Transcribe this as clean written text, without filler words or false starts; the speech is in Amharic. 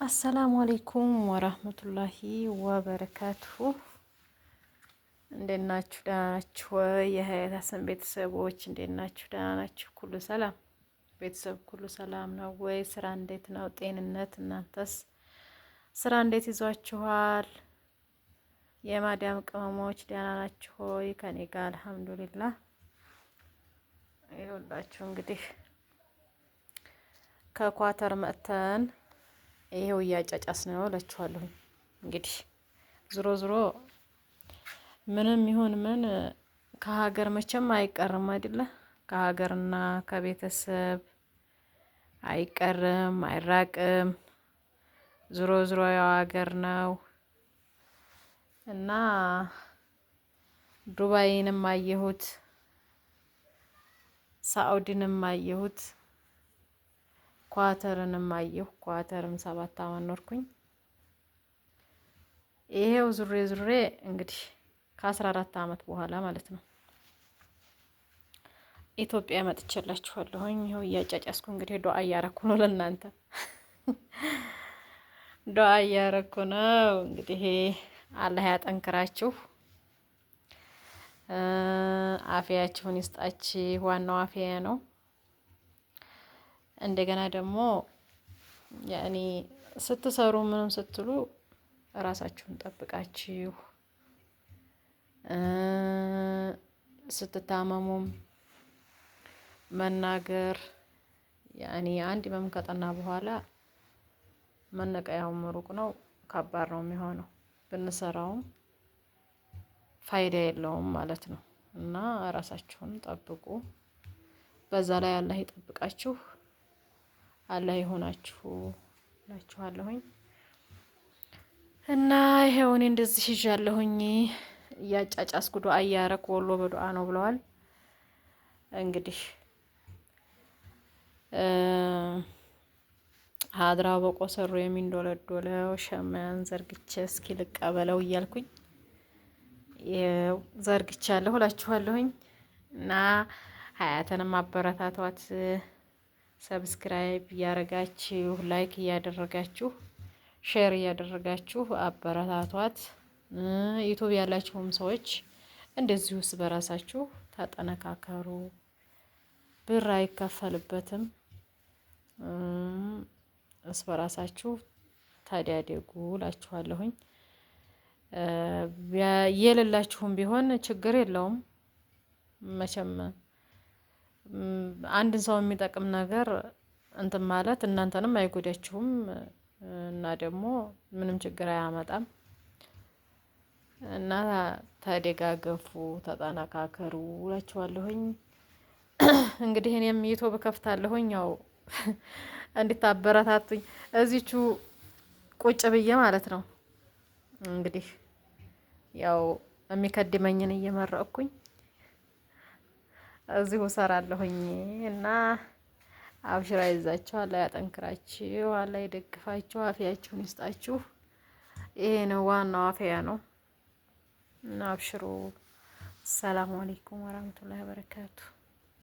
السلام عليكم ورحمة الله وبركاته። እንዴት ናችሁ? ደህና ናችሁ ወይ? የሀያት ሀሰን ቤተሰቦች እንዴት ናችሁ? ደህና ናችሁ? ሁሉ ሰላም ቤተሰብ ሁሉ ሰላም ነው ወይ? ስራ እንዴት ነው? ጤንነት? እናንተስ ስራ እንዴት ይዟችኋል? የማዳም ቅመሞች ደህና ናችሁ ወይ? ከኔ ጋር አልሐምዱሊላህ። ይኸውላችሁ እንግዲህ ከኳተር መጥተን ይሄው እያጫጫስ ነው እላችኋለሁ። እንግዲህ ዝሮ ዝሮ ምንም ይሁን ምን ከሀገር መቼም አይቀርም አይደለ? ከሀገርና ከቤተሰብ አይቀርም አይራቅም። ዝሮ ዝሮ ያው ሀገር ነው እና ዱባይንም አየሁት፣ ሳኡዲንም አየሁት፣ ኳተርንም አየሁ። ኳተርም 7 አመት ኖርኩኝ። ይሄው ዙሬ ዙሬ እንግዲህ ከ14 አመት በኋላ ማለት ነው ኢትዮጵያ መጥቼላችኋለሁኝ። ይኸው እያጫጫስኩ እንግዲህ ዱአ እያረኩ ነው፣ ለእናንተ ዱአ እያረኩ ነው። እንግዲህ አላህ ያጠንክራችሁ፣ አፍያችሁን ይስጣችሁ። ዋናው አፍያ ነው። እንደገና ደግሞ ያኔ ስትሰሩ ምንም ስትሉ እራሳችሁን ጠብቃችሁ፣ ስትታመሙም መናገር፣ ያኔ አንድ ህመም ከጠና በኋላ መነቀያውም ሩቅ ነው፣ ከባድ ነው የሚሆነው። ብንሰራውም ፋይዳ የለውም ማለት ነው። እና ራሳችሁን ጠብቁ። በዛ ላይ አላህ ይጠብቃችሁ፣ አላህ ይሆናችሁ እላችኋለሁኝ። እና ይሄው እኔ እንደዚህ ይዣለሁኝ፣ እያጫጫስኩ ዱአ እያረኩ፣ ወሎ በዱአ ነው ብለዋል። እንግዲህ ሀድራ በቆሰሮ የሚንዶለዶለው ሸማያን ዘርግቼ እስኪ ልቀበለው እያልኩኝ ዘርግቻለሁ እላችኋለሁኝ። እና ሀያትንም አበረታቷት፣ subscribe እያረጋችሁ፣ like እያደረጋችሁ፣ share እያደረጋችሁ አበረታቷት። YouTube ያላችሁም ሰዎች እንደዚሁስ በራሳችሁ ተጠነካከሩ። ብር አይከፈልበትም። እስ በራሳችሁ ታዲያደጉ እላችኋለሁኝ። የሌላችሁም ቢሆን ችግር የለውም። መቼም አንድን ሰው የሚጠቅም ነገር እንትን ማለት እናንተንም አይጎዳችሁም እና ደግሞ ምንም ችግር አያመጣም። እና ተደጋገፉ፣ ተጠናካከሩ እላችኋለሁኝ። እንግዲህ እኔም YouTube ከፍታለሁኝ፣ ያው እንድታበረታቱኝ እዚቹ ቁጭ ብዬ ማለት ነው። እንግዲህ ያው የሚከድመኝን እየመረቅኩኝ እዚሁ እሰራለሁኝ። እና አብሽራ ይዛችሁ፣ አላህ ያጠንክራችሁ፣ አላህ ይደግፋችሁ፣ አፍያችሁን ይስጣችሁ። ይሄ ነው ዋናው፣ አፍያ ነው። እና አብሽሩ። ሰላሙ አለይኩም ወራህመቱላሂ ወበረካቱ።